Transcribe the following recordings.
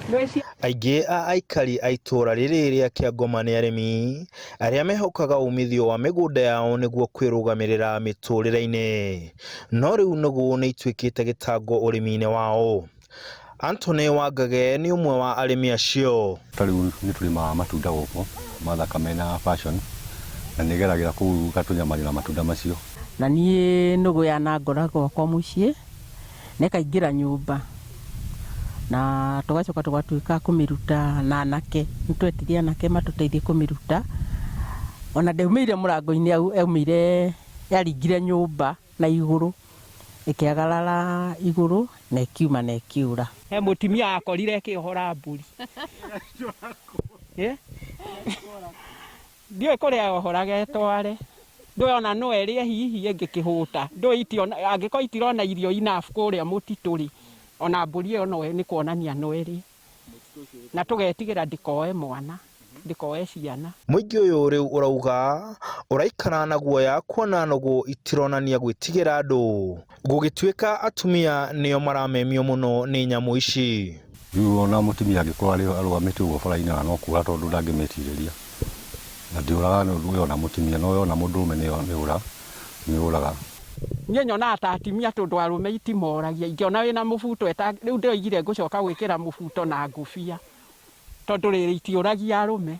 Aingĩ a aikari a itũũra rĩrĩ rĩa Kĩangoma nĩ arĩmi arĩa mehokaga umithio wa mĩgũnda yao nĩguo kwĩrũgamĩrĩra mĩtũrĩre-inĩ. No rĩu nũgũ nĩ ituĩkĩte gĩtango ũrĩmi-inĩ wao. Anthony Wangage nĩ ũmwe wa arĩmi acio. Ta rĩu nĩ tũrĩmaga matunda gũkũ ma thakame na passion na nĩ ĩgeragĩra kũu ĩgatũnyamaria na matunda macio. Na niĩ nũgũ yanangora gwakwa mũciĩ na ĩkaingĩra nyũmba na tũgacoka tũgatuĩka a kũmĩruta na anake, nĩ twetire anake matũteithie kũmĩruta. Ona ndaumĩire mũrango-inĩ yaumĩire yaringire nyũmba na igũrũ ĩkĩagarara igũrũ na ĩkiuma na ĩkĩũra. He mũtumia akorire ĩkĩohora mbũri. Ndiũĩ kũrĩa yohoraga ĩtware. Ndũĩ ona no ĩrĩe hihi ĩngĩkĩhũta. Ndũĩ angĩkorwo itirona irio enough kũrĩa mũtitũ rĩ, ona mbũri ĩyo no nĩ kuonania no ĩrĩe. Na tũgetigĩra ndĩkoe mwana, ndĩkoe ciana. Mũingĩ ũyũ rĩu ũrauga ũraikara na guoya kuona nũgũ itironania gwĩtigĩra andũ, gũgĩtuĩka atumia nĩo maramemio mũno nĩ nyamũ ici. Rĩu ona mũtumia angĩkorwo arĩ arũgamĩte ũguo bara-inĩ ona no kũra tondũ ndangĩmĩtirĩria. Na ndĩũraga nĩ ũndũ yona mũtumia, no yona mũndũrũme nĩ yũraga. Niĩ nyonaga ta atumia tondũ arũme itimoragia, ingĩona wĩna mũbuto rĩu ndĩroigire ngũcoka gwĩkĩra mũbuto na ngũbia tondũ rĩrĩ itiũragia arũme.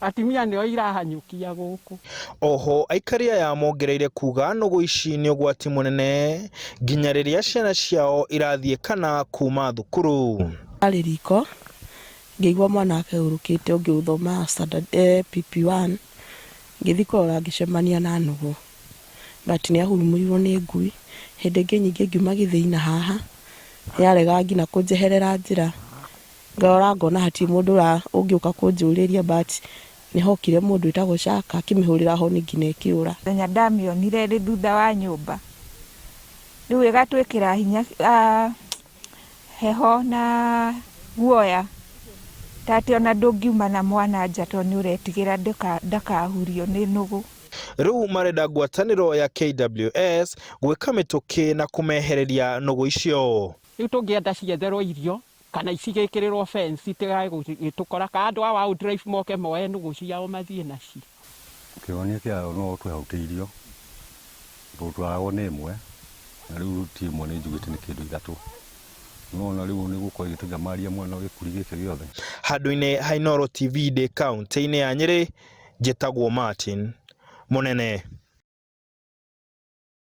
Atumia nĩo irahanyũkia gũkũ. Oho aikari aya mongereire kuga nũgũ ici nĩ ũgwati mũnene nginya rĩrĩa ciana ciao irathiĩ kana kuma thukuru. Arĩ riko ngĩigua mwana wake ũrũkĩte ũngĩ ũthomaga standard PP1 ngĩthiĩ kũrora ngĩcemania na nũgũ but nĩ ahurumũirwo nĩ ngui. Hĩndĩ ĩngĩ nyingĩ ngiuma gĩthĩi-inĩ haha yarega nginya kũnjeherera njĩra. Ngarora ngona hatirĩ mũndũ ũngĩũka kũnjũrĩria but nĩ hokire mũndũ wĩtagwo Shaka akĩmĩhũrĩra honi nginya ĩkĩũra. Mũthenya ndamĩonire ĩrĩ thutha wa nyũmba, rĩu ĩgatwĩkĩra hinya heho na guoya ta atĩ ona ndũngiuma na mwana nja tondũ nĩ ũretigĩra ndakahurio nĩ nũgũ. Rĩu marenda ngwatanĩro ya KWS gwĩka mĩtũkĩ na kũmehereria nũgũ icio. Rĩu tũngĩenda cietherwo irio kana cigĩkĩrĩrwo fence itigae gũgĩtũkora kana andũ a wildlife moke moe nũgũ ciao mathiĩ nacio. Kĩhonia kĩayo no twĩhautĩirio tondũ twaragwo nĩ ĩmwe na rĩu ti ĩmwe nĩ njugĩte nĩ kĩndũ ithatũ. Nĩwona rĩu nĩ gũkorwo ĩgĩtũnyamaria mwena gĩkuri gĩkĩ gĩothe. Handũ-inĩ ha Inooro TV ndĩ kaũntĩ-inĩ ya Nyĩrĩ, njĩtagwo Martin Mũnene.